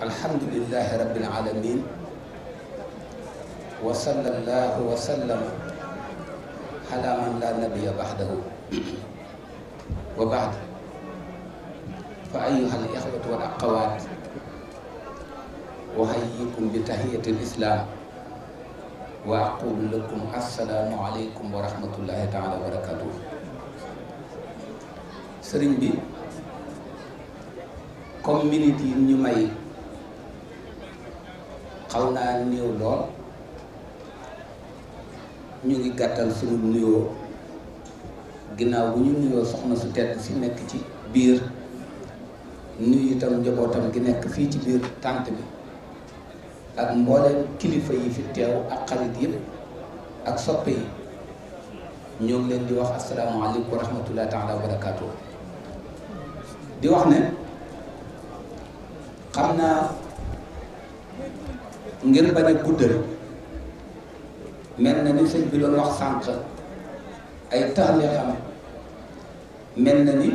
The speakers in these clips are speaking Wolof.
alhamdulillahi rabbil alamin wa sallallahu wa sallam ala man la nabiyya ba'dahu wa ba'd fa ayyuha al ikhwatu wal akhawat uhayyikum bi tahiyatil islam wa aqulu lakum assalamu alaykum wa rahmatullahi ta'ala wa barakatuh. Sëriñ bi comme minute yi ñu may xaw naa néew lool, ñu ngi gàttal suñu nuyoo ginnaaw bu ñu nuyoo soxna su tedd si nekk ci biir, nuyu itam njabootam gi nekk fii ci biir tànt bi ak mbooleem kilifa yi fi teew ak xarit yëpp ak soppe yi. ñoo ngi leen di wax asalaamaaleykum wa rahmatullahi taala wa barakaatu. di wax ne xam naa ngir bañ a guddal, mel na ni sëñ bi doon wax sànq ay taxleexam mel na ni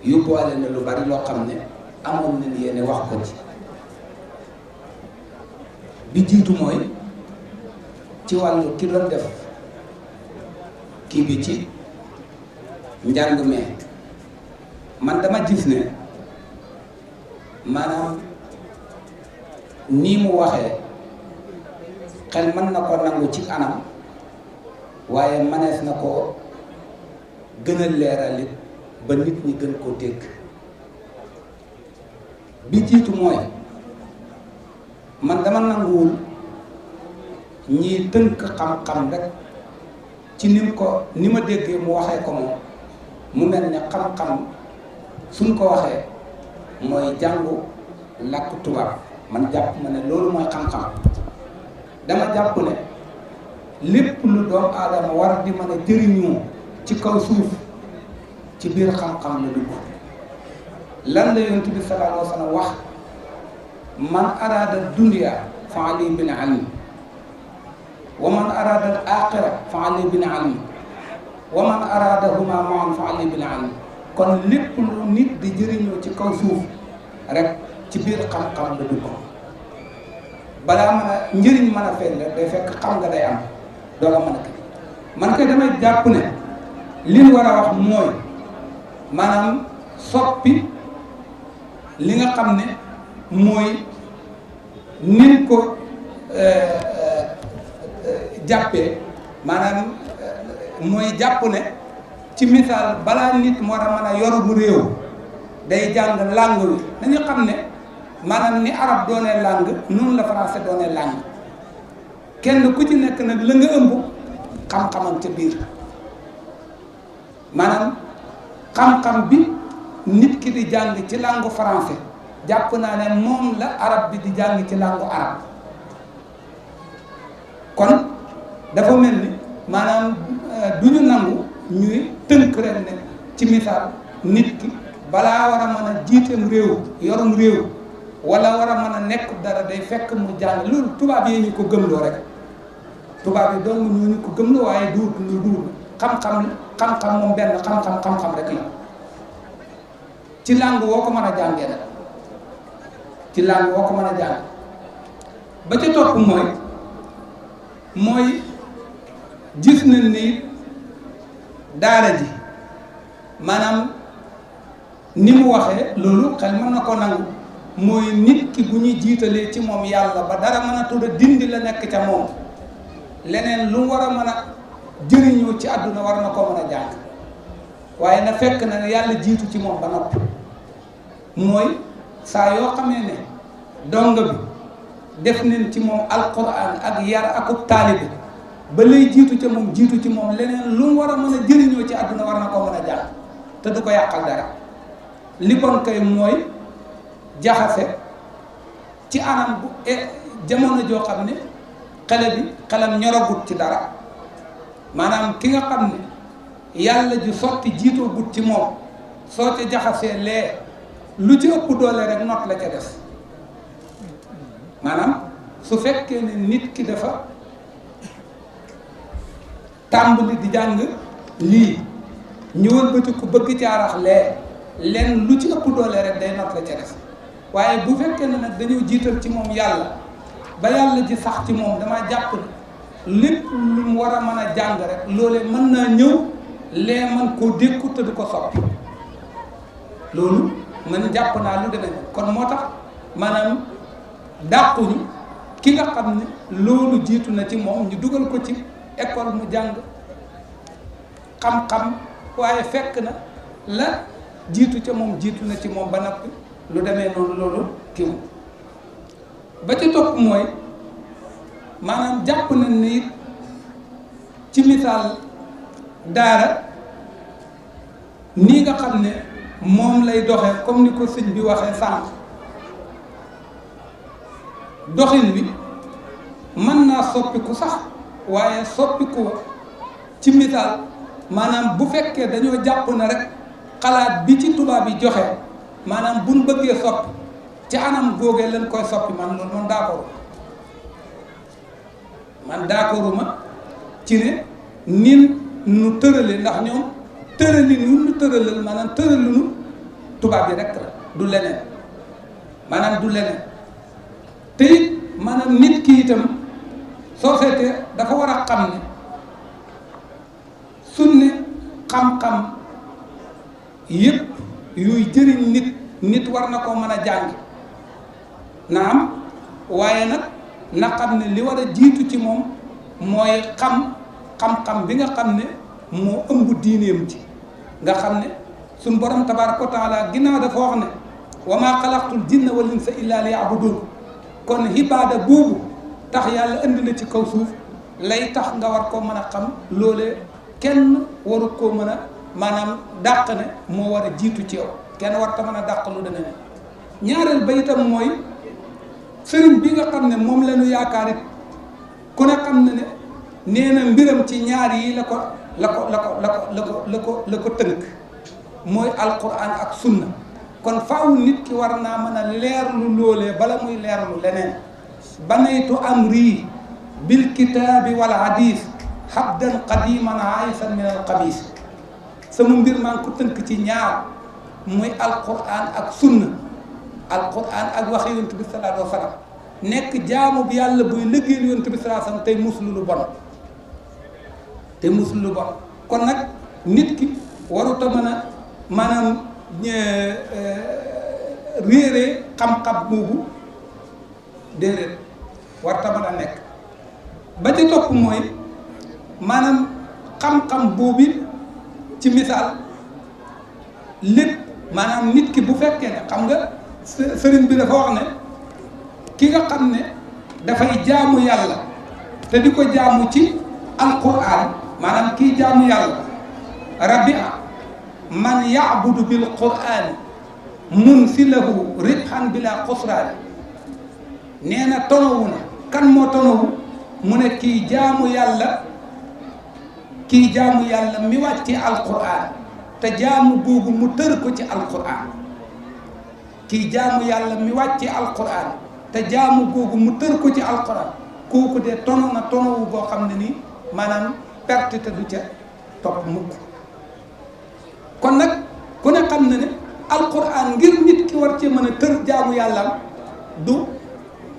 yóbbuwaale na lu bari loo xam ne amoon nañ yéene wax ko ci. bi jiitu mooy ci wàllu ki doon def kii bi ci njàng mee, man dama gis ne maanaam nii mu waxee xel mën na ko nangu ci anam, waaye mënees na ko gën a leeralit ba nit ñi gën koo dégg. bi jiitu mooy man dama nanguwul ñiy tënk xam-xam rek ci ni ma déggee mu waxee ko moom, mu mel ne xam-xam suñ ko waxee mooy jàngu làkk tubaab. man jàpp ma ne loolu mooy xam-xam. dama jàpp ne lépp lu doomu aadama war di mën a jëriñoo ci kaw suuf ci biir xam-xam la dugg. lan la yonent bi sallallahu alayhi wa sallam wax? man araada dunya fa alayhi bil ilmi wa man araada al axira fa alayhi bil ilmi wa man araadahuma ma'an fa alayhi bil ilmi. kon lépp lu nit di jëriñoo ci kaw suuf rek ci biir xam-xam la dugg. balaa mën a njëriñ mën a feeñ la day fekk xam nga day am doo la mën a kii. man kay damay jàpp ne li ñu war a wax mooy maanaam soppi li nga xam ne mooy nin ko jàppee, maanaam mooy jàpp ne ci misaal balaa nit mu war a mën a yoru bu réew day jàng langue wi. dañu xam ne maanaam ni arab doonee langue noonu la français doonee langue. kenn ku ci nekk nag la nga ëmb xam-xamam ca biir. maanaam xam-xam bi nit ki di jàng ci langue français jàpp naa ne moom la arab bi di jàng ci langue arab. kon dafa mel ni maanaam du ñu nangu ñuy tënk ren ne ci misaal nit ki balaa war a mën a jiiteem réew yorum réew wala war a mën a nekk dara day fekk mu jàng. loolu tubaab yi ñu ko gëmloo rek, tubaab yi dong ñu ko gëmloo, waaye duut lu duut xam-xam moom benn xam-xam rek la. ci langue woo ko mën a jàngee nag, ci langue woo ko mën a jàng. ba ca topp mooy gis nañ ni daara ji maanaam ni mu waxee loolu xel mën na ko nangu. mooy nit ki bu ñuy jiitalee ci moom yàlla ba dara mën a tudd dindi la nekk ca moom, leneen lu war a mën a jëriñoo ci àdduna war na ko mën a jàng. waaye na fekk na ne yàlla jiitu ci moom ba noppi. mooy saa yoo xamee ne donga bi def nañ ci moom alquran ak yar akub taalibe ba lay jiitu ca moom jiitu ci moom, leneen lu war a mën a jëriñoo ci àdduna war na ko mën a jàng te du ko yàqal dara. li bon kay mooy jaxase ci anam bu jamono joo xam ne xale bi xelam ñoragut ci dara. maanaam ki nga xam ne yàlla ju sotti jiitoo gut ci moom, soo ca jaxasee lee lu ci ëpp doole rek not la ca def. maanaam su fekkee ne nit ki dafa tàmbali di jàng lii ñëwal bëti ku bëgg caarax lee lenn lu ci ëpp doole rek day not la ca def. waaye bu fekkee ne nag dañoo jiital ci moom yàlla ba yàlla ji sax ci moom damaa jàpp ne lépp lu mu war a mën a jàng rek loolee mën naa ñëw lee man koo dékku te du ko soppi loolu man jàpp naa lu demee kon moo tax maanaam dàquñu ki nga xam ne loolu jiitu na ci moom ñu dugal ko ci école mu jàng xam-xam waaye fekk na la jiitu ca moom jiitu na ci moom ba noppi lu demee noonu loolu kiw ba ci topp mooy maanaam jàpp nañ ne it ci misaal daara nii nga xam ne moom lay doxee comme ni ko sëñ bi waxee sànq doxin bi mën naa soppiku sax waaye soppiku ci misaal maanaam bu fekkee dañoo jàpp na rek xalaat bi ci tubaab yi joxe maanaam buñ bëggee soppi ci anam googee lañ koy soppi man loolu man d'accorduma ci ne nin nu tërale ndax ñoom tëralin wu nu tëralal maanaam tëralinu tubaab yi rek la du leneen maanaam du leneen te it maanaam nit ki itam société dafa war a xam ne suñ ne xam-xam yëpp yuy jëriñ nit war na koo mën a jàng naam waaye nag na xam ne li war a jiitu ci moom mooy xam-xam bi nga xam ne moo ëmb diineem ci nga xam ne suñ borom tabaaraka wa taala ginnaaw dafa wax ne wa maa xalaqtul jinna wal insa illa liya'budun kon xibaada boobu tax yàlla indi la ci kaw suuf lay tax nga war koo mën a xam loolee kenn waru koo mën a maanaam dàq ne moo war a jiitu ci yow kenn war ta mën a dàq lu deme ne ñaareel ba itam mooy sëriñ bi nga xam ne moom la ñu yaakaar it ku ne xam ne ne nee na mbiram ci ñaar yi la ko tënk mooy alquran ak sunna kon faaw nit ki war naa mën a leerlu loolee bala muy leerlu leneen banaytu amri bil kitaabi wal hadis habdan qadiman aisan min al xabis sama mbir maa ngi ko tënk ci ñaar muy alquran ak sunna alquran ak wax yonent bi sallallahu alayhi wa sallam nekk jaamu bi yàlla buy liggéeyal yonent bi sallallahu alayhi wa sallam tey muslu lu bon kon nag nit ki waruta mën a maanaam réere xam-xam boobu déedéet warta mën a nekk ba ci topp mooy maanaam xam-xam boobu ci misaal lépp maanaam nit ki bu fekkee ne xam nga sëriñ bi dafa wax ne ki nga xam ne dafay jaamu yàlla te di ko jaamu ci alquran maanaam kii jaamu yàlla rabia man yaabudu bil qur'an munsilahu ribhan bila xusraani nee na tonowu na kan moo tonowu mu ne kii jaamu yàlla mi wàcc ci alquran te jaamu googu mu tër ko ci alquran kii jaamu yàlla mi wàcc ci alquran te jaamu googu mu tër ko ci alquran kooku de tono na tonowu boo xam ne nii maanaam perte te du ca topp mukk kon nag ku ne xam na ne alquran ngir nit ki war cee mën a tër jaamu yàlla du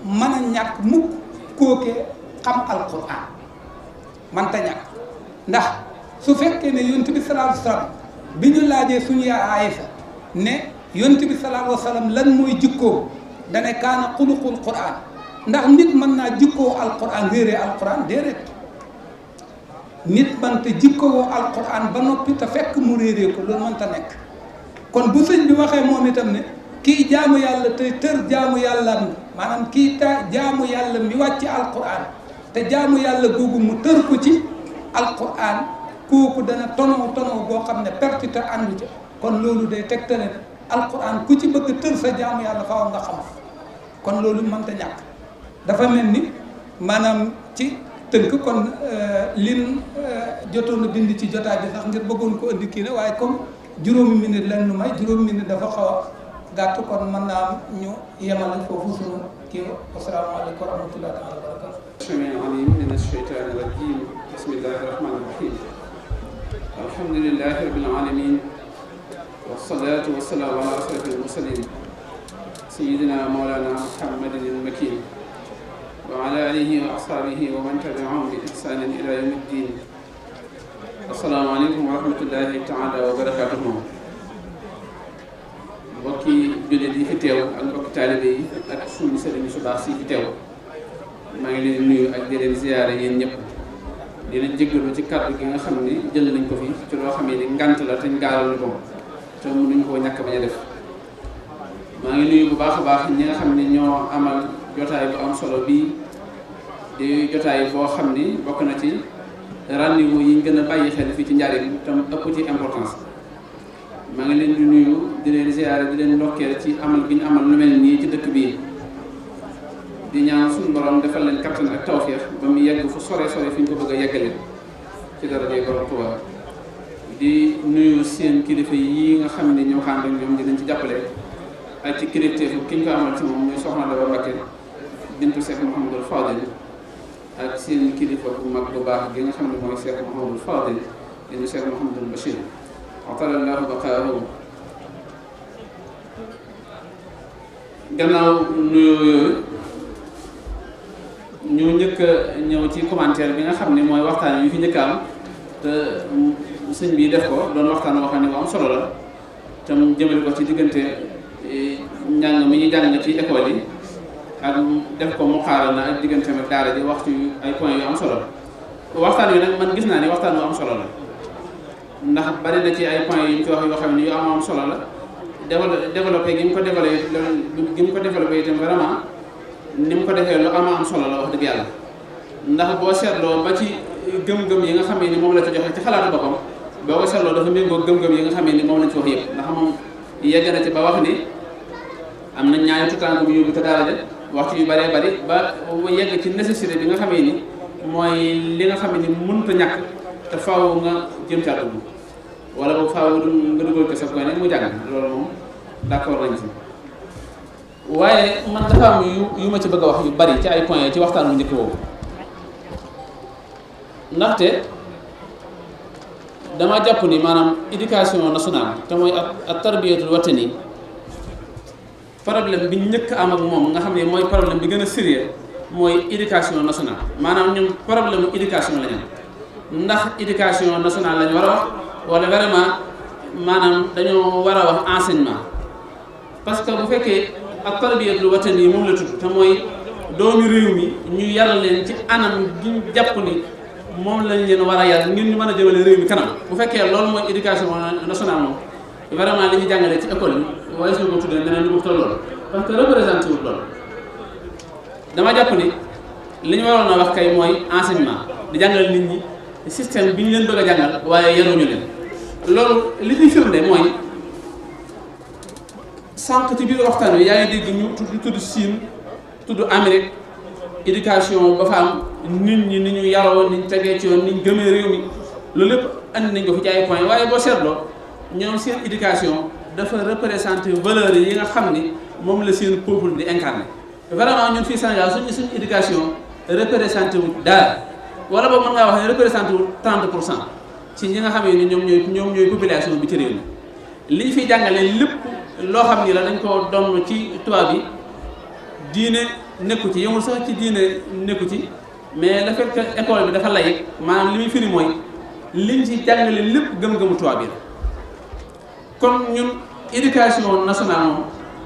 mën a ñàkk mukk kookee xam alquran manta ñàkk ndax su fekkee ne yonent bi sallallahu alayhi wa sallam bi ñu laajee suñu yaay Aysa ne yonent bi sallallahu alayhi wa sallam lan mooy jikkoo dane kaana xuluqul quran ndax nit mën naa jikkoo alquran réeree alquran déedéet nit mënta jikkoo alquran ba noppi te fekk mu réeree ko loolu mënta nekk kon bu sëñ bi waxee moom itam ne kii jaamu yàlla te tër jaamu yàlla maanaam kii jaamu yàlla mi wàcc alquran te jaamu yàlla googu mu tër ko ci alquran kooku dana tonow boo xam ne perte te àndu ca kon loolu day tegtale ne alquran ku ci bëgg tër sa jaamu yàlla faaw nga xam kon loolu mënta ñàkk dafa mel ni maanaam ci tënk kon lin jotoon a bind ci jotaay bi sax ngir bëggoon ko indi kii ne waaye comme juróomi minute lañ nu may juróomi minute dafa xaw a gàtt kon mën naa am ñu yemale foofu suñu kii asalaamaaleykum wa rahmatullahi taala wa barakatu samiil aliim mina shaytaani rajiim bismillahi rahmaani rahiim alhamdulillahi rabbil aalamiin wassalaatu wassalaamu ala ashrafil mursaliin سيدنا مولانا محمد المكين وعلى آله وأصحابه ومن تبعهم بإحسان إلى يوم الدين. السلام عليكم ورحمة الله تعالى وبركاته. mbokki jullit yi fi teew ak mbokki taalibe yi ak suñu sëriñ su baax si fi teew maa ngi leen nuyu ak di leen ziyaare yéen ñëpp di leen jéggalu ci kàddu gi nga xam ni jël nañ ko fi ci loo xam ne ngant la te ñu gaaral ko te mënuñ koo ñàkk bañ a def. maa ngi nuyu bu baax a baax ñi nga xam ni ñoo amal jotaay bu am solo bii di jotaay boo xam ni bokk na ci rendez-vous yi ñu gën a bàyyi xel fii ci Njaaréem tam ëpp ci importance. maa ngi leen di nuyu di leen ziyaare di leen ndokkeel ci amal gi ñu amal lu mel nii ci dëkk bii di ñaan suñu borom defal leen kattan ak tawfeex ba mu yegg fu sore sore fi ñu ko bëgg a yeggale ci darajay borom Tuubaa. di nuyu seen kilifa yi nga xam ne ñoo xam ne ñoom dinañ ci jàppale ak ci kilifteefu ki ñu ko amal ci moom muy soxna Daba Mbacké bintu Cheikh Mouhamadul Fadil ak seen kilifa bu mag bu baax gi nga xam ne mooy Cheikh Mouhamadul Fadil di Cheikh Mouhamadul Bachir atalallahu baqaahu. gannaaw nuyoo yooyu ñu njëkk a ñëw ci commentaire bi nga xam ne mooy waxtaan yu fi njëkk am te sëñ bi def ko doon waxtaan woo xam ne bu am solo la te mu jëmale ko ci diggante njàng mi ñu jàng ci école yi ak def ko mu xaaral na ak diggante ak daara ji wax ci ay points yu am solo waxtaan wi nag man gis naa ni waxtaan bu am solo la ndax bari na ci ay points yu ñu ci wax yoo xam ne yu am solo la développé gi mu ko développé itam vraiment ni mu ko defee lu am solo la wax dëgg yàlla ndax boo seetloo ba ci gëm-gëm yi nga xam ni moom la ci joxe ci xalaatu boppam boo ko seetloo dafa méngoo gëm-gëm yi nga xam ni moom lañ ci wax yëpp ndax moom yegg na ci ba wax ni am na ñaari tuutànk bu yóbbu te daara ja wax ci yu bëree bëri ba yegg ci nécessité bi nga xamee ni mooy li nga xam ni mënut a ñàkk te faaw nga jëm ca dugg wala boobu faaw nga dugal ko sa koy nag mu jàng loolu moom d'accord nañ ci. waaye man dafa am yu ma ci bëgg a wax yu bari ci ay points ci waxtaan bu njëkk boobu ndaxte dama jàpp ni maanaam éducation nationale te mooy ak tarbiyatul watani problème bi njëkk am ak moom nga xam ne mooy problème bi gën a sérieux mooy éducation nationale maanaam ñun problème éducation la ñu ndax éducation nationale lañu war a wax wala vraiment maanaam dañoo war a wax enseignement parce que bu fekkee ak tarbiyatul watani moom la tudd te mooy doomi réew mi ñu yar leen ci anam gi ñu jàpp ni moom lañ leen war a yar ngir ñu mën a jëmale réew mi kanam bu fekkee loolu mooy éducation nationale moom vraiment li ñu jàngale ci école bi waaye suñu ko tuddee neneen lu mu toll loolu parce que représenté wul loolu dama jàpp ni li ñu waroon a wax kay mooy enseignement di jàngal nit ñi système bi ñu leen bëgg a jàngal waaye yaruñu leen loolu li ñuy firnde mooy sànq ci biir waxtaan wi yaa ngi dégg ñu tudd Chine tudd Amérique éducation ba fa am nit ñi ni ñu yaroo ni ñu tegee ci yoon ni ñu gëmee réew mi loolu lépp andi nañ ko fi ci ay points waaye boo seetloo ñoom seen éducation dafa représenter valeurs yi nga xam ni moom la seen peuple di incarner vraiment ñun fii Sénégal suñu éducation représenté wu dara wala boobu mën ngaa wax ne représenté wu 30% ci ñi nga xam ne ñoom ñooy population bi ci réew mi li ñu fiy jàngale lépp loo xam ni la dañ ko doon ci tubaab bi diine nekku ci yemul sax ci diine nekku ci mais le fait que école bi dafa laïque maanaam li muy firi mooy liñ ci jàngale lépp gëm-gëmu tubaab bi la kon ñun éducation nationale moom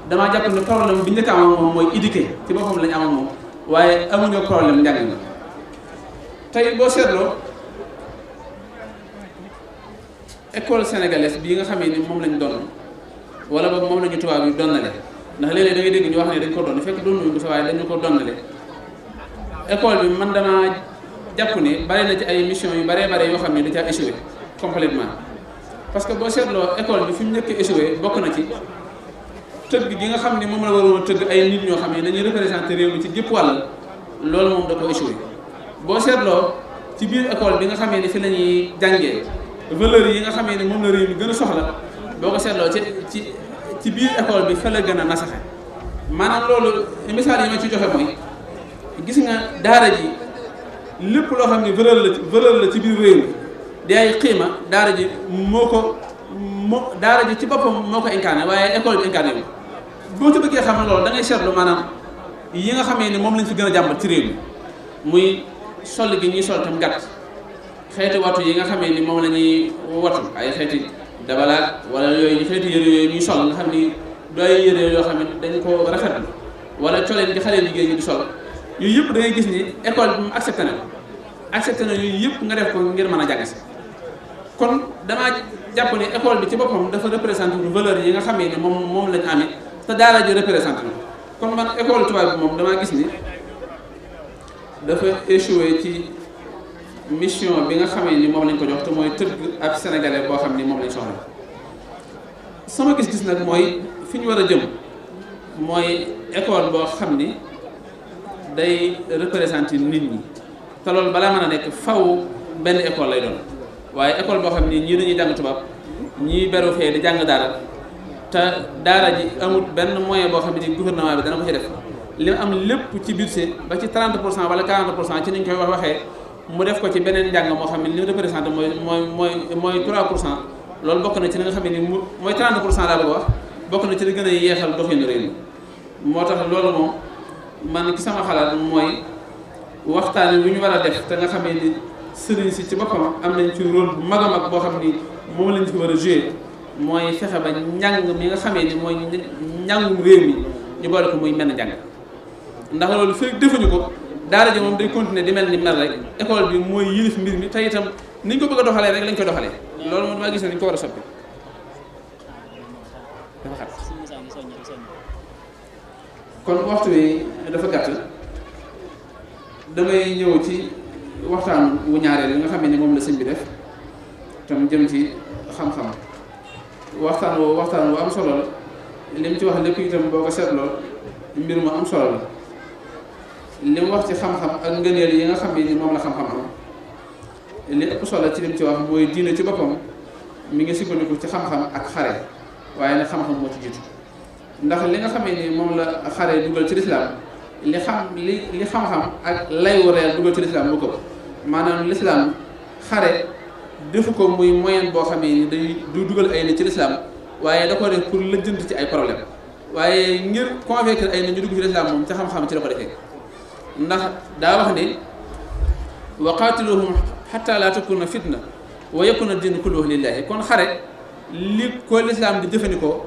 damaa jàpp ne problème bi njëkk a am moom mooy éduquer ci boppam lañu am ak moom waaye amuñu problème njàng mi tey boo seetloo école sénégalaise bii nga xamee ni moom lañ doon wala boog moom lañu tubaab yi donnale ndax léeg-léeg da ngay dégg ñu wax ne dañ ko doon fekk doon ko sa waaye dañu ko donnale école bi man dama jàpp ni bari na ci ay mission yu baree bare yoo xam ne da caa échoué complètement parce que boo seetloo école bi fi mu njëkk échoué bokk na ci tëgg gi nga xam ne moom la waroon a tëgg ay nit ñoo xam ne dañuy représenté réew mi ci gépp wàll loolu moom da ko échoué boo seetloo ci biir école bi nga xamee ni fi la ñuy jàngee valeurs yi nga xamee ni moom la réew mi gën a soxla boo ko seetloo ci biir école bi fa la gën a nasaxe maanaam loolu misaal yi ma ci joxe mooy gis nga daara ji lépp loo xam ne valeur la ci biir réew mi di ay xiima daara ji ci boppam moo ko incarné waaye école bi incarné bi boo ci bëggee xam loolu da ngay seetlu maanaam yi nga xamee ni moom lañ fi gën a jàmbat ci réew mi muy sol gi ñuy sol tam gàtt xeeti watu yi nga xamee ni moom la ñuy watu ay xeeti dabalaat wala yooyu xeeti yëre yooyu ñuy sol nga xam ni doy yëre yoo xam ne dañ ko rafetlu wala coleen gi xale liggéey ñi di sol yooyu yëpp da ngay gis ni école bi mu accepté na yooyu yëpp nga def ko ngir mën a jàng si kon damaa jàpp ne école bi ci boppam dafa représenté valeur yi nga xamee ni moom lañ amee te daara ji représenté na kon man école tubaab bi moom damaa gis ni dafa échoué ci mission bi nga xamee ni moom lañ ko jox te mooy tëgg ab sénégalais boo xam ni moom lañ soxla sama gis-gis nag mooy fi ñu war a jëm mooy école boo xam ni day représenté nit ñi te loolu balaa mën a nekk faw benn école lay doon waaye école boo xam ni ñii dañuy jàng tubaab ñii beru fee di jàng daara te daara ji amul benn moyen boo xam ne gouvernement bi dana ko ci def li am lépp ci budget ba ci 30% wala 40% ci niñ koy waxee mu def ko ci beneen njàng moo xam ne li représenté mooy 3%. loolu bokk na ci li nga xam ne ni mooy 30% laa bëgg a wax bokk na ci li gën a yeexal doxinu réew mi moo tax loolu moom man ci sama xalaat mooy waxtaan wi ñu war a def te nga xamee ni sëriñ si ci boppam am nañ ci rôle bu mag a mag boo xam ni moom lañ ci war a jouer mooy fexe ba njàng mi nga xamee ni mooy njàngum réew mi ñu boole ko muy mel njàng ndax loolu fekk defuñu ko daara ji moom day continuer di mel ni mel rek école bi mooy yilif mbir mi te itam niñ ko bëgg a doxalee rek lañ koy doxalee loolu moom damaa gis ne dañ ko war a soppi dafa xat kon waxtu wi dafa gàtt damay ñëw ci waxtaan wu ñaareel yi nga xam ne moom la sëñ bi def tam jëm ci xam-xam waxtaan wu am solo la li mu ci wax lépp itam boo ko seetloo mbir mu am solo la li mu wax ci xam-xam ak ngëneel yi nga xam ne moom la xam-xam am li ëpp solo ci lim ci wax mooy diine ci boppam mi ngi sukkandiku ci xam-xam ak xare waaye nag xam-xam moo ci jiitu ndax li nga xamee ni moom la xare dugal ci lislaam li xam-xam ak layu reer dugal ci lislaam bu ko maanaam lislaam xare defu ko muy moyen boo xamee ni du dugal ay nit ci lislaam waaye da ko def pour lëjjant ci ay problème waaye ngir convaincre ay nit ñu dugg ci lislaam moom ci xam-xam ci la ko defee ndax daa wax ni wa qaatiluhum xatta laa takuna fitna wa yakuna diinu kulluhu lillahi kon xare li ko lislaam di jëfandikoo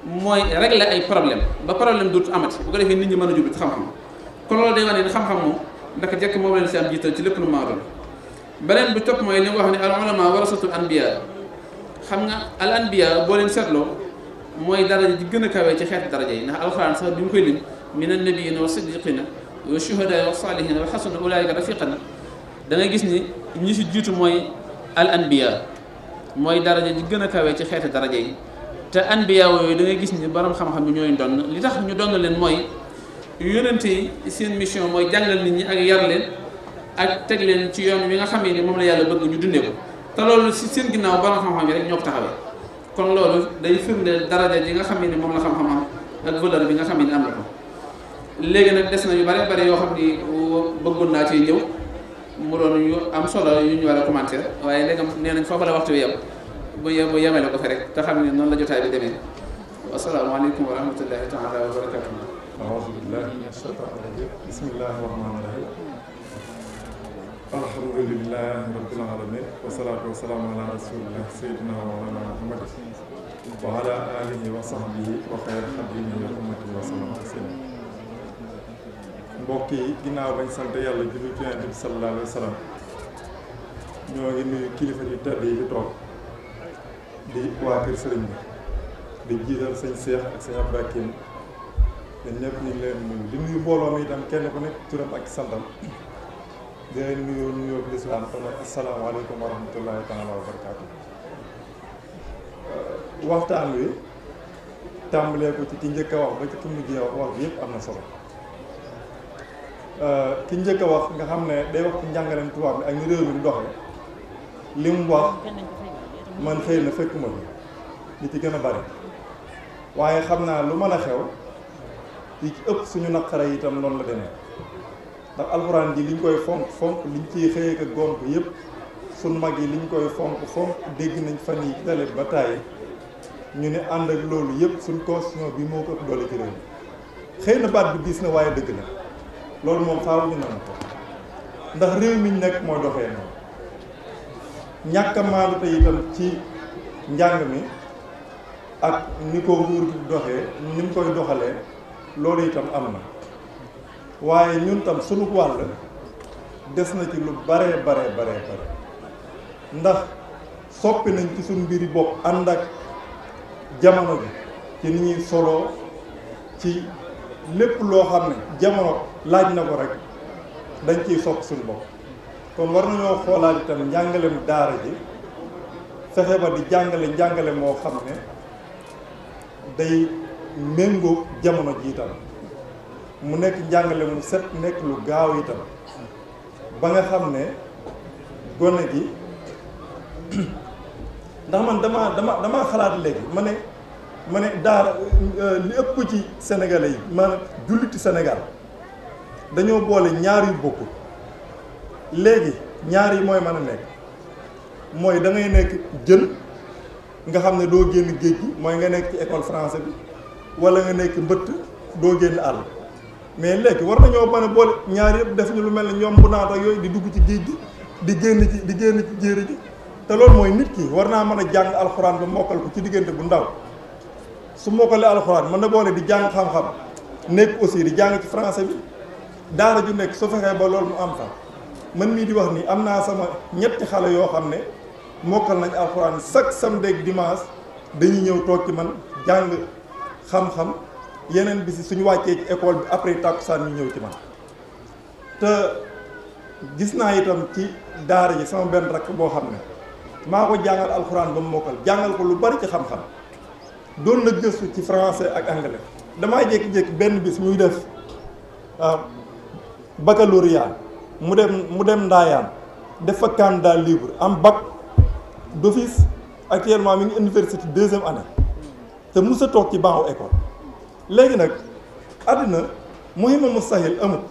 mooy régler ay problème ba problème dootu amati bu ko defee nit ñi mën a jublu ci xam-xam kon loolu day wane ne xam-xam moom ndaka jekk moom la lislaam jiital ci lépp lu maa doon beneen bi topp mooy li mu wax ne al ulama warasatul anbiya xam nga al anbiya boo leen seetloo mooy daraja ji gën a kawee ci xeeti daraja yi ndax alxuraan sax bi mu koy lim min annabiyina wa siddiqina wa shuhada wa salihina wa xasuna ulaika rafiqana da ngay gis ni ñi si jiitu mooy al anbiya mooy daraja ji gën a kawee ci xeeti daraja yi te anbiya yooyu da ngay gis ni borom xam-xam yi ñooy donn li tax ñu donn leen mooy yonente yi seen mission mooy jàngal nit ñi ak yar leen ak teg leen ci yoon wi nga xamee ni moom la yàlla bëgg ñu dundee ko te loolu si seen ginnaaw borom xam-xam yi rek ñoo ko taxawee kon loolu day firndeel daraja ji nga xamee ni moom la xam-xam am ak valeur bi nga xamee ni am na ko léegi nag des na yu bare bare yoo xam ni bëggoon naa ci ñëw mu doon yu am solo yu ñu war a commenter waaye léegi nee nañ foofu la waxtu wi yem bu yemale ko fi rek te xam ne noonu la jotaay bi demee asalaamaaleykum wa rahmatullahi taala wa barakatuh aouzu billahi mina shaytaani rajim bismillahi rahmaani rahim alhamdulillahi rabbil alamin wasalaatu wasalaamu ala rasulillah sayyidina wa mawlana muhammad wa ala alihi wa sahbihi wa xayra xadimihi wa ummatihi wa sallam taslima mbokk yi ginnaaw bañ sant yàlla julli ci Yonent bi sallallahu alayhi wa sallam ñoo ngi nuyu kilifa yu tedd yi fi toog di waa kër sëriñ bi di jiital sëñ Seex ak sëñ Abdou ñun ñëpp ñu ngi leen nuyu di nuyu mbooloo mi itam kenn ku nekk turam ak santam di leen nuyu nuyoo bi lislaam te mooy asalaamaaleykum wa rahmatullahi taala wa barakaatu. waxtaan wi tàmbalee ko ci ki njëkk a wax ba ci ki mujjee wax bi yëpp am na solo ki njëkk a wax nga xam ne day wax ci njàngaleem tubaab bi ak ni réew mi di doxee li mu wax man xëy na fekkuma bi li ci gën a bari waaye xam naa lu mën a xew yi ci ëpp suñu naqare itam noonu la demee ndax alxuraan ji liñ koy fonk liñ ciy xëyee ak gont yëpp suñ mag yi liñ koy fonk dégg nañ fan yi télé ba tàyyi ñu ne ànd ak loolu yëpp suñ constitution bi moo ko ëpp doole ci réew mi xëy na baat bi diis na waaye dëgg la loolu moom faaw ñu nangu ko ndax réew mi ñu nekk moo doxee noonu ñàkk a maandu te itam ci njàng mi ak ni ko nguur gi doxee ni mu koy doxalee loolu itam am na waaye ñun tam sunu wàll des na ci lu bare ndax soppi nañ ci suñu mbiri bopp ànd ak jamono bi ci ni ñuy soloo ci lépp loo xam ne jamono laaj na ko rek dañ ciy soppi suñu bopp kon war nañoo xoolaat itam njàngalem daara ji fexe ba di njàngale moo xam ne day méngoo jamono ji itam mu nekk njàngale mu set nekk lu gaaw itam ba nga xam ne gone gi ndax man dama xalaat léegi ma ne daara li ëpp ci sénégalais yi maanaam julliti Sénégal dañoo boole ñaar yu bokkul léegi ñaar yi mooy mën a nekk mooy da ngay nekk jën nga xam ne doo génn géej gi mooy nga nekk ci école français bi wala nga nekk mbëtt doo génn àll mais léegi war nañoo mën a boole ñaar yëpp def ñu lu mel ne ñoom bu naat ak yooyu di dugg ci géej gi di génn ci jéeri ji te loolu mooy nit ki war naa mën a jàng alxuraan ba mokkal ko ci diggante bu ndaw su mokkalee alxuraan mën na boole di jàng xam-xam nekk aussi di jàng ci français bi daara ju nekk su fexee ba loolu mu am fa man mii di wax ni am naa sama ñetti xale yoo xam ne mokkal nañ alxuraan chaque samedi ak dimanche dañuy ñëw toog ci man jàng xam-xam yeneen bi si suñu wàccee ci école bi après tàkkusaan ñu ñëw ci man te gis naa itam ci daara ji sama benn rakk boo xam ne maa ko jàngal alxuraan ba mu mokkal jàngal ko lu bari ci xam-xam doon na gëstu ci français ak anglais damaa jékki-jékki benn bis muy def baccalauréat mu dem Ndaayaan def fa candidat libre am bac d'office actuellement mi ngi université 2e année te mos a toog ci banc école léegi nag àddina muhima mustahil amut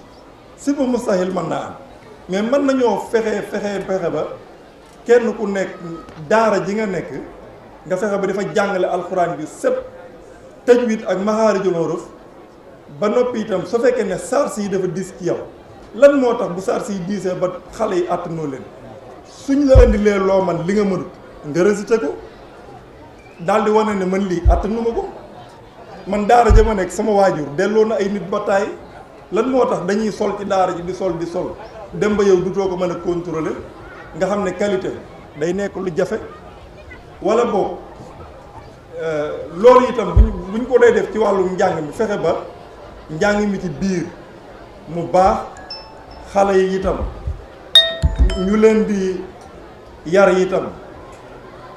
siba mustahil mën naa am mais mën nañoo fexe ba kenn ku nekk daara ji nga nekk nga fexe ba dafa jàngale alxuraan bi sëpp tajwid ak maxaarijul huruf ba noppi itam su fekkee ne sars yi dafa diis ci yow lan moo tax bu sars yi diisee ba xale yi àttanoo leen suñ la indilee loo man li nga mënut nga récité ko daal di wane ne man lii àttanuma ko man daara ja ma nekk sama waajur delloo na ay nit ba taay lan moo tax dañuy sol ci daara ji di sol dem ba yow dutoo ko mën a contrôler nga xam ne qualité day nekk lu jafe wala boog loolu itam buñ ko dee def ci wàllu njàng mi fexe ba njàng mi ci biir mu baax xale yi itam ñu leen di yar itam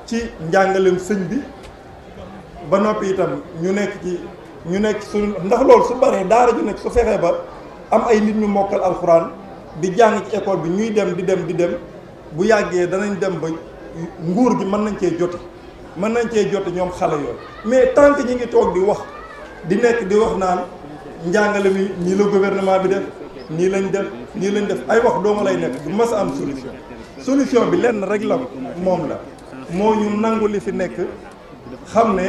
ci njàngaleem sëñ bi ba noppi itam ñu nekk su ndax loolu su baree daara ju nekk su fexee ba am ay nit ñu mokkal alxuraan di jàng ci école bi ñuy dem di dem bu yàggee danañ dem ba nguur gi mën nañ cee jote ñoom xale yooyu mais tant que ñi ngi toog di wax di wax naan njàngale mi nii la gouvernement bi def nii lañ def ay wax dooma lay nekk du mas a am solution bi lenn rek la moom la moo ñu nangu li fi nekk xam ne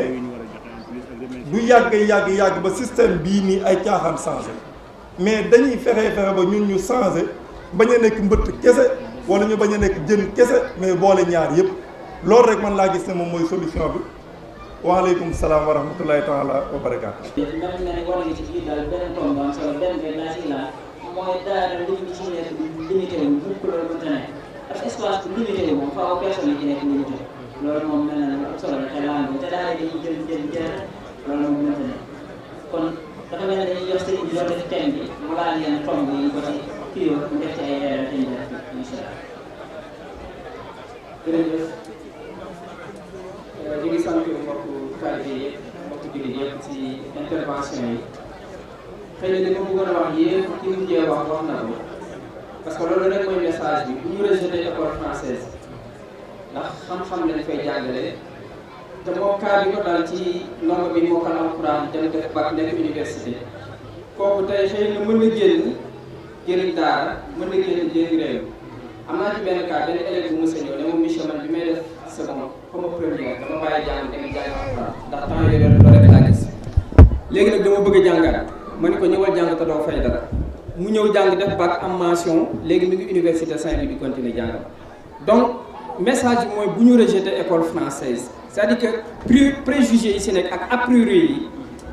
du yàgg ba système bii nii ay caaxaan changé mais dañuy fexe ba ñun ñu changé bañ a nekk mbëtt kese wala ñu bañ a nekk jën kese mais boole ñaar yëpp loolu rek man laa gis ne moom mooy solution bi waaleykum salaam wa rahmatullahi taala wa barakaatu. ndax nga ne war nga ci biir daal benn tomb bu am solo benn benn laa si laaj mooy daara li ñu ci nekk limité wu bu ko loolu mënta nekk parce que espace bu limité wu moom faaw personne yi ci nekk limité loolu moom mel na ne am solo la te laal te daara dañuy jël loolu moom mënta nekk kon dafa mel ne dañuy jox sëriñ bi loolu def thème bi mu laal yenn tomb yi ko ci kii mu def ci ay leeral incha allah. jërëjëf ñu ngi sant mbokku taalibe yi mbokku jullit yëpp ci intervention yi xëy na li ma bëggoon a wax yëpp ki mujjee wax na ko parce que loolu rek mooy message bi bu ñu rejeté école française ndax xam-xam lañ fay jàngale te moo cas bi ko daal ci ndongo bi moo ko alxuraan dem def bac nekk université kooku tey xëy na mën na génn jëriñ daara mën na génn jëriñ réew am naa ci benn cas benn élève bu mos a ñëw ne moom monsieur man bi may def seconde comme première dama bàyyi jàng dem jàng alxuraan ndax temps yooyu loolu rek laa gis léegi nag dama bëgg a jàngaat ma ne ko ñëwal jàng te doo fay dara mu ñëw jàng def bac am mention léegi mi ngi université Saint-Louis di continuer jàngam donc message bi mooy bu ñu rejeter école française c'est-à-dire que préjugés yi si nekk ak a priori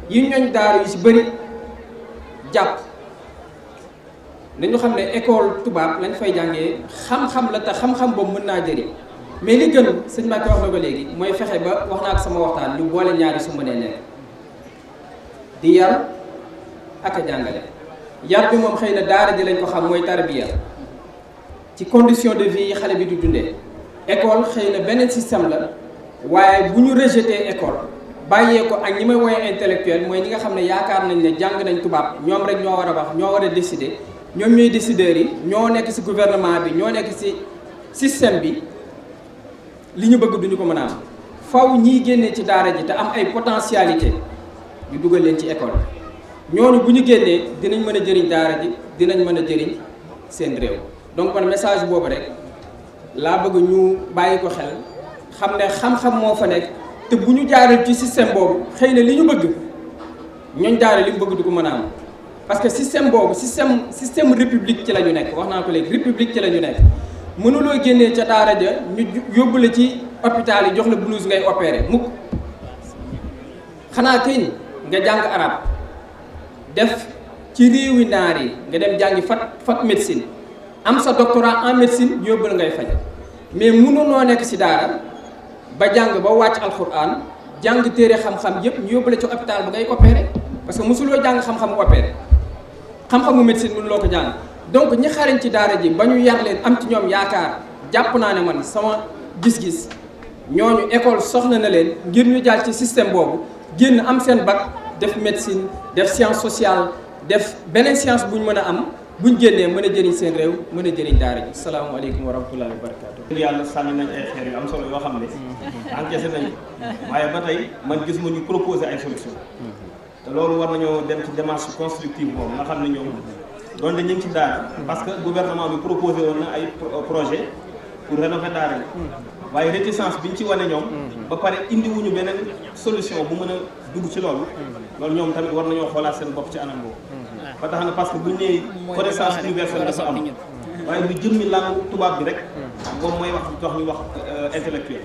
yi ñooñ daara yu si bëri jàpp dañu xam ne école tubaab lañ fay jàngee xam-xam la te xam-xam boobu mën naa jëriñ mais li gën sëñ Mbacke wax na ko léegi mooy fexe ba wax naa ak sama waxtaan ñu boole ñaari su mënee nekk di yar ak a jàngale yar bi moom xëy na daara ji lañ ko xam mooy tarbiya ci condition de vie yi xale bi di dundee école xëy na beneen système la waaye bu ñu rejeté école bàyyee ko ak ñi may woowee intellectuel mooy ñi nga xam ne yaakaar nañ ne jàng nañ tubaab ñoom rek ñoo war a wax ñoo war a décider ñoom ñooy décideurs yi ñoo nekk ci gouvernement bi ñoo nekk ci système bi li ñu bëgg duñu ko mën a am faw ñiy génnee ci daara ji te am ay potentialité ñu dugal leen ci école ñooñu bu ñu génnee dinañ mën a jëriñ daara ji dinañ mën a jëriñ seen réew donc man message boobu rek laa bëgg ñu bàyyi ko xel xam ne xam-xam moo fa nekk te bu ñu jaaree ci système boobu xëy na li ñu bëgg ñooñ daara li mu bëgg du ko mën a am parce que système boobu système république ci la ñu nekk wax naa ko léegi république ci la ñu nekk mënuloo génnee ca daara ja ñu yóbbu la ci hôpital yi jox la blouse ngay opérer mukk xanaa këñ nga jàng arab def ci réewi naar yi nga dem jàngi fat médecine am sa doctorat en médecine ñu yóbbu la ngay faj mais mënunoo nekk ci daara ba jàng ba wàcc alxuraan jàng téere xam-xam yépp ñu yóbbu la ci hôpital ba ngay opérer parce que mosuloo jàng xam-xamu opérer xam-xamu médecine mënuloo ko jàng donc ñi xarañ ci daara ji ba ñu yar leen am ci ñoom yaakaar jàpp naa ne man sama gis-gis ñooñu école soxla na leen ngir ñu jaar ci système boobu génn am seen bac def médecine def science sociale def beneen science bu ñu mën a am buñ génnee mën a jëriñ seen réew mën a jëriñ daara ji salaamaaleykum wa rahmatullahi wa barakaatu. yàlla sànni nañ ay xeer yu am solo yoo xam ne encaissé nañ ko waaye ba tey man gis ma ñu proposer ay solution te loolu war nañoo dem ci démarche constructive boobu nga xam ne ñoom doon ñu ngi ci daara parce que gouvernement bi proposé woon na ay projet pour rénover daara yi waaye réticence biñ ci wane ñoom ba pare indiwuñu beneen solution bu mën a dugg ci loolu ñoom tamit war nañoo xoolaat seen bopp ci anam boobu ba tax na parce que buñ nee connaissance universelle dafa am waaye lu jëmmi langue tubaab bi rek moom mooy wax ñu wax intellectuel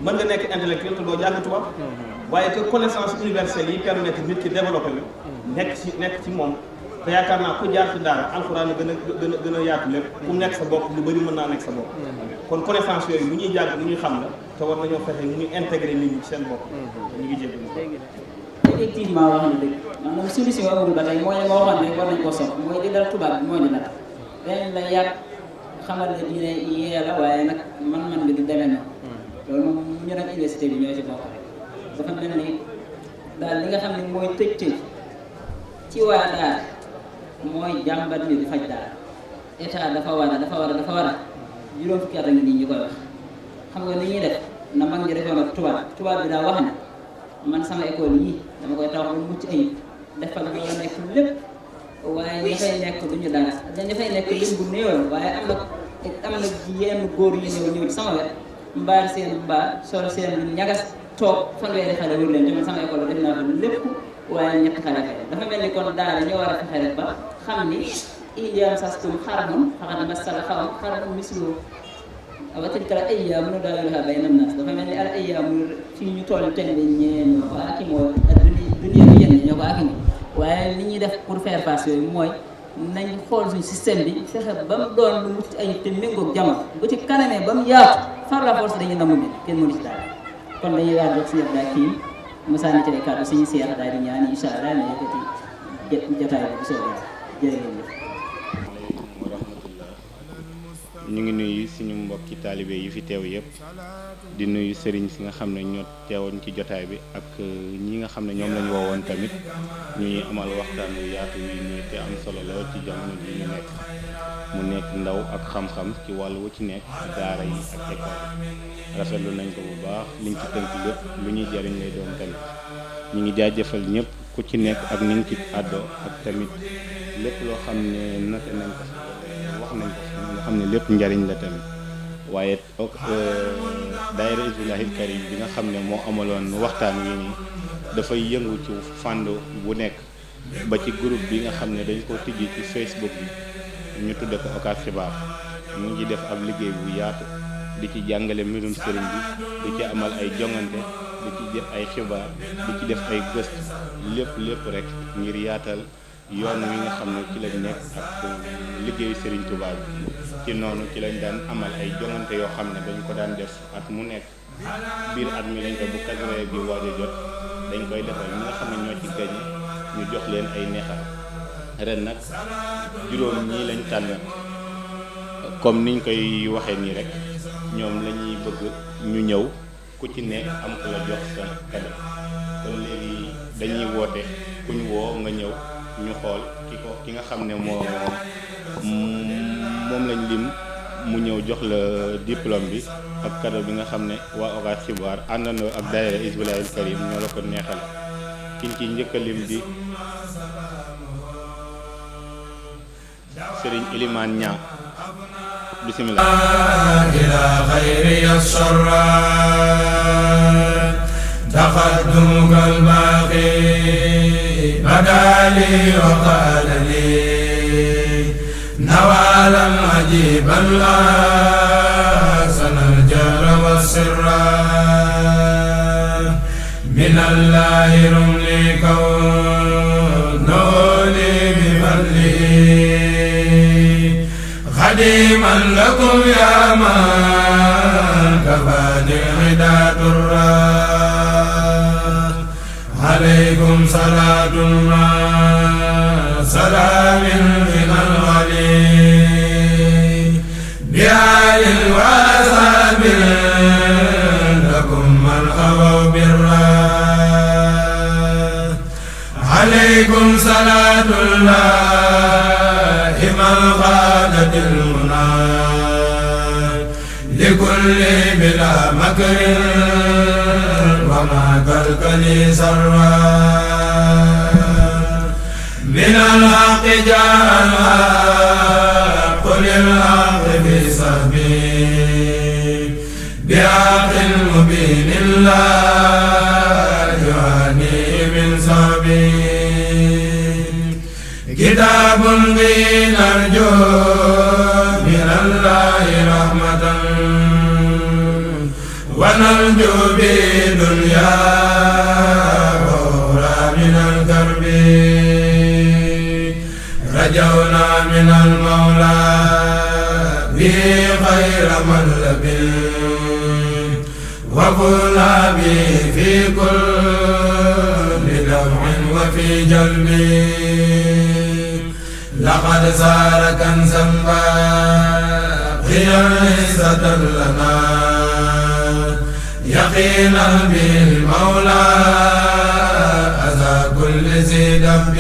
mën nga nekk intellectuel te doo jàng tubaab waaye que connaissance universelle yi permettre nit ki développé la nekk ci moom te yaakaar naa ku jaar ci daara alxuraan gën a yaatu lépp ku nekk sa bopp lu bëri mën naa nekk sa bopp kon connaissance yooyu lu ñuy jàng lu ñuy xam la te war nañoo fexe nu ñuy intégré nit ñi ci seen bopp ñu ngi jéggi effectivement wax na dëgg maanaam solution amul ba tey mooy li ma waxoon ne war nañ koo sopp mooy li dal tubaab bi mooy li nag dañ la yàgg xamal ne diine yee la waaye nag man bi du demee noonu loolu moom ñu nag université bi ñoo ci bokk dafa mel ni daal li nga xam ne mooy tëj ci waa daara mooy jàmbat ni di faj daara état dafa war a juróom fukki at a ngi nii ñu koy wax xam nga ni ñuy def na mag ñi defoon ak tubaab bi daa wax ne man sama école yii dama koy tawax ba mucc ayib defal la nekk lépp waaye ña fay nekk duñu dara ña fay nekk lim bu néewal waaye am na yenn góor yu ñëw ci sama wet mbaal seen mbaal sol seen ñagas toog fanweeri xale wër leen te man sama école def naa fa lépp waaye ñetti xale fay dafa mel ni kon daara ñoo war a fexe rek ba xam ni iyam sastum xaramun xaxat masal xaramun mislu wa tilka al ayyaamu nudaawiluhaa bayna naas dafa mel ni al ayyaamu fii ñu toll tembe ñeen ñoo ko akimoo dunya bi yenn ñoo ko akimoo waaye li ñuy def pour faire face yooyu mooy nañ xool suñu système bi fexe ba mu doon lu mucc ay te méngoog jamono bu ci kanamee ba mu yaatu par la force dañuy namu bi kenn mënu ci daal kon dañuy waat jox si yëpp daal kii Moussa ni ci ay kàddu suñu seex daal di ñaan incha allah ne yëkkati jotaay bi bu soobee jërë ngeen jëf. wa rahmatullah ñu ngi nuyu suñu mbokki taalibe yi fi teew yëpp di nuyu sëriñ si nga xam ne ñoo teewoon ci jotaay bi ak ñi nga xam ne ñoom lañu woowoon tamit ñuy amal waxtaan wu yaatu yi nii te am solo lool ci jamono ji ñu nekk mu nekk ndaw ak xam-xam ci wàll wu ci nekk daara yi ak école rafetlu nañ ko bu baax liñ ci tënk lépp lu ñuy jariñ lay doon tamit ñu ngi jaajëfal ñëpp ku ci nekk ak ni nga ci àddoo ak tamit lépp loo xam ne noté nañ ko wax nañ ko nga xam ne lépp njariñ la tamit waaye daayira Hizbul Karim bi nga xam ne moo amaloon waxtaan wi nii dafay yëngu ci fànn bu nekk ba ci groupe bi nga xam ne dañ ko tijji ci Facebook bi ñu tudde ko Oka Xibaar mu ngi def ab liggéey bu yaatu di ci jàngale mbirum sëriñ bi di ci amal ay jongante di ci def ay xibaar di ci def ay gëstu lépp rek ngir yaatal yoon wi nga xam ne ci lañ nekk ak liggéeyu sëriñ Touba bi ci noonu ci lañ daan amal ay jongante yoo xam ne dañ ko daan def at mu nekk biir at mi lañ ko bu kasaree bi waaj a jot dañ koy defal ñi nga xam ne ñoo ci gañe ñu jox leen ay neexal ren nag juróom ñii lañ tànn comme niñ koy waxee nii rek ñoom la ñuy bëgg ñu ñëw ku ci nekk am ko la jox sa kado kon léegi dañuy woote ku ñu woo nga ñëw ñu xool ki nga xam ne moom lañ lim mu ñëw jox la diplôme bi ak kado bi nga xam ne waa Oka Xibaar àndandoo ak daayira Hizbul Karim ñoo la ko neexal kiñ ci njëkk a lim di Serigne Elimane Niang bismillah ila khayri as-sarra taqaddumuka al-baqi badali wa qalali nawalan ajiban la sanal jara was-sirra min allahi rumli kawnoli bi fadlihi خديما لكم يا من كفاني عداد الراء عليكم صلاة الله سلام من الغلي بآل وأصحاب لكم من أبوا بالراء عليكم صلاة الله من غادت المنى لكل بلا مكر وما كالكلي سرا من الحق جاء الحق للحق في صحبه بحق مبين لا يعاني من صحبه كتاب به نرجو من الله رحمة ونرجو به دنيا وأخرى من الكرب رجونا من المولى به خير مطلب وقلنا به في كل دمع وفي جلب لقد صار كنزا باقيا عزة لنا يقينا بالمولى أذى كل ذي ذنب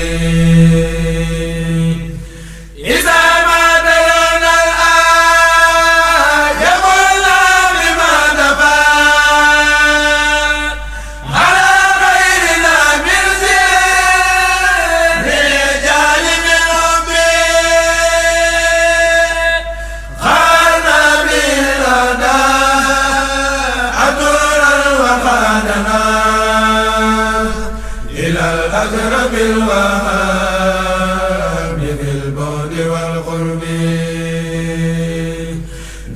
إذا ما دلنا الآن يقولنا بما دفع على غيرنا من زين رجال الأقرب الوهاب بالبعد والقرب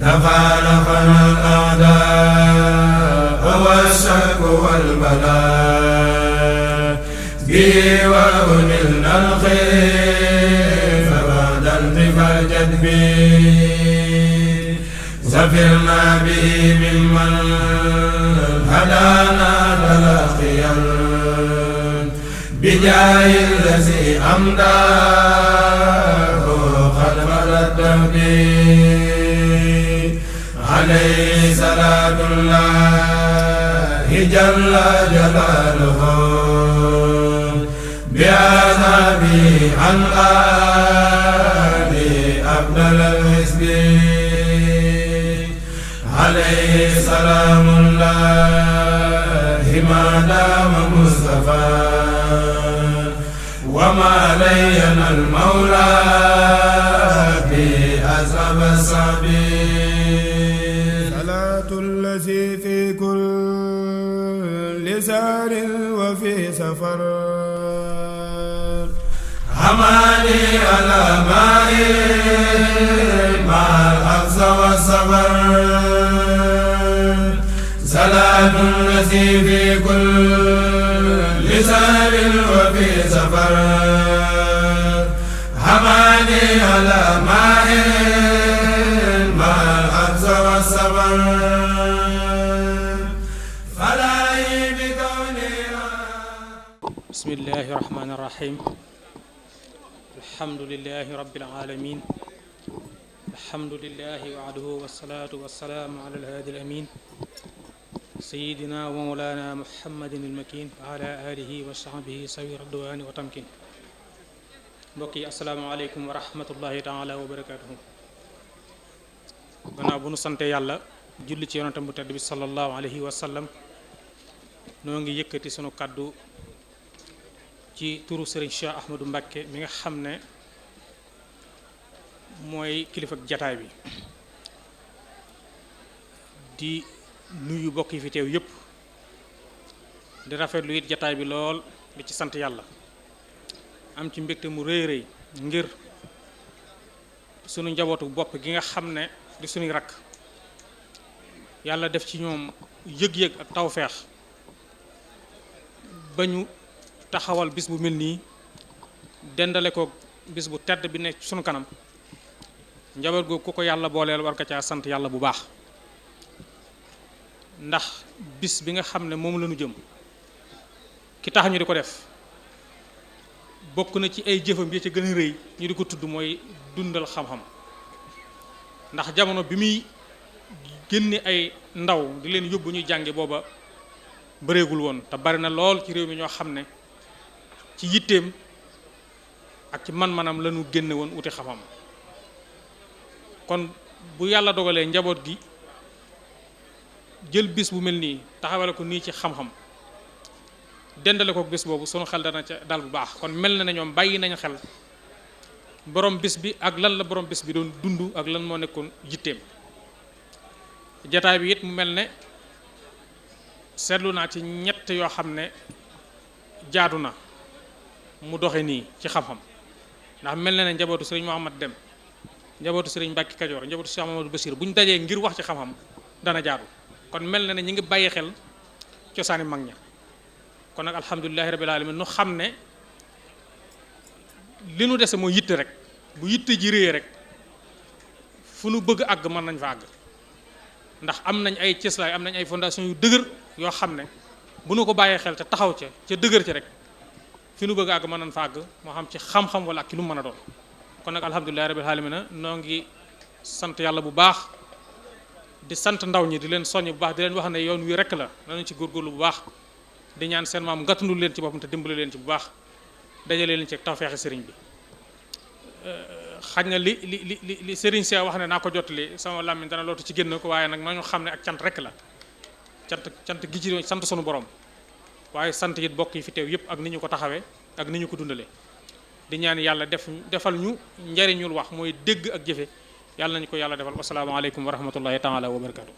تفارقنا الأعداء والشك والبلاء به وأنلنا الخير بعد انتفى الجدب زفرنا به ممن هدانا تلاقيا بجاه الذي أمداه خلف التوحيد عليه صلاة الله جل جلاله بأصحابه عن آله أفضل الحزب عليه سلام الله ما دام مصطفى وما لينا المولى في أصحاب الصبي سفر حماني على ماء مع الحفظ والصبر صلاة التي في كل سهر وفي سفر حماني على ماء مع الحفظ والصبر فلاهي بكونها. بسم الله الرحمن الرحيم. الحمد لله رب العالمين. الحمد لله وحده والصلاة والسلام على الهادي الأمين سيدنا ومولانا محمد المكين وعلى آله وصحبه سوي الرضوان وتمكين. mbokk yi asalaamaaleykum wa rahmatullahi taala wa barakaatuhu. gannaaw bu nu sante yàlla julli ci yonentam bu tedd bi sallallahu alayhi wa sallam, noo ngi yëkkati sunu kàddu ci turu Serigne Cheikh Ahmadou Mbacké mi nga xam ne mooy kilifa jataay bi, di nuyu bokk yi fi teew yépp, di rafetlu it jataay bi lool, di ci sant yàlla, am ci mbégte mu rëy rëy ngir sunu njabootu bopp gi nga xam ne di sunuy rakk yàlla def ci ñoom yëg-yëg ak tawfeex ba ñu taxawal bis bu mel nii dendale ko bis bu tedd bi nekk sunu kanam. njaboot googu ku ko yàlla booleel war ko caa sant yàlla bu baax, ndax bis bi nga xam ne moom la ñu jëm ki tax ñu di ko def bokk na ci ay jëfam yi ca gën a rëy ñu di ko tudd mooy dundal xam-xam. ndax jamono bi muy génne ay ndaw di leen yóbbu ñuy jànge booba bëreegul woon, te bari na lool ci réew mi ñoo xam ne ci yitteem ak ci man-manam la ñu génne woon uti xam-xam. kon bu yàlla dogalee njaboot gi jël bis bu mel nii taxawale ko nii ci xam-xam dendale ko bis boobu sunu xel dana ca dal bu baax. kon mel na ne ñoom bàyyi nañ xel borom bis bi ak lan la borom bis bi doon dund ak lan moo nekkoon yitteem. jataay bi it mu mel ne seetlu naa ci ñett yoo xam ne jaadu na mu doxe nii ci xam-xam, ndax mel na ne njabootu sëriñ Mouhamad Dem, njabootu sëriñ Mbàkke Kajoor, njabootu Cheikh Mamadou Bassir bu ñu dajee ngir wax ci xam-xam dana jaadu. kon mel na ne ñi ngi bàyyi xel cosaani mag ña. kon nag alhamdulilahi rabbil alamin nu xam ne li nu dese mooy yitte rek. bu yitte ji réyee rek fu nu bëgg àgg mën nañ fa àgg, ndax am nañ ay cëslaay, am nañ ay fondation yu dëgër yoo xam ne bu nu ko bàyyee xel te taxaw ca dëgër ci rek fi nu bëgg àgg mën nañ fa àgg, moo xam ci xam-xam wala ak ki lu mën a doon. kon nag alhamdulilahi rabbil alamin noo ngi sant yàlla bu baax, di sant ndaw ñi, di leen soññ bu baax, di leen wax ne yoon wi rek la, nañu ci góorgóorlu bu baax, di ñaan seen maam gàttandul leen ci boppam te dimbali leen ci bu baax, dajale leen ci tawfeexi sëriñ bi. xaj na li sëriñ see wax ne naa ko jottali sama làmmiñ dana lootu ci génn ko, waaye nag nañu xam ne ak cant rek la, cant gi ci sant sunu borom, waaye sant it bokk yi fi teew yëpp ak ni ñu ko taxawee ak ni ñu ko dundalee. di ñaan yàlla defal ñu njariñul wax mooy dégg ak jëfe, yàlla nañu ko yàlla defal. wasalaamaaleykum wa rahmatullahi taala wa barakatu.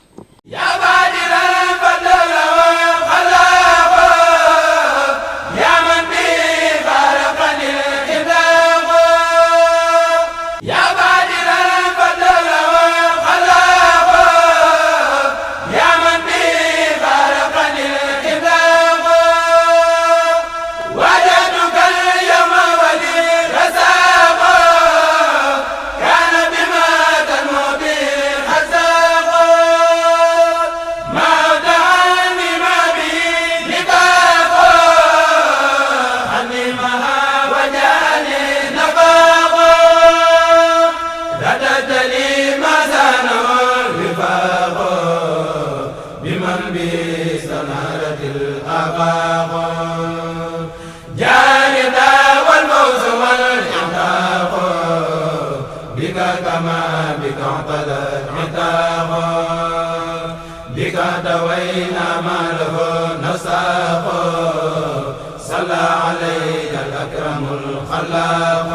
صلى عليك الأكرم الخلاق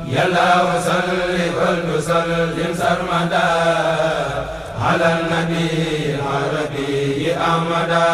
يلا وصل وسلم سرمدا على النبي العربي أحمدا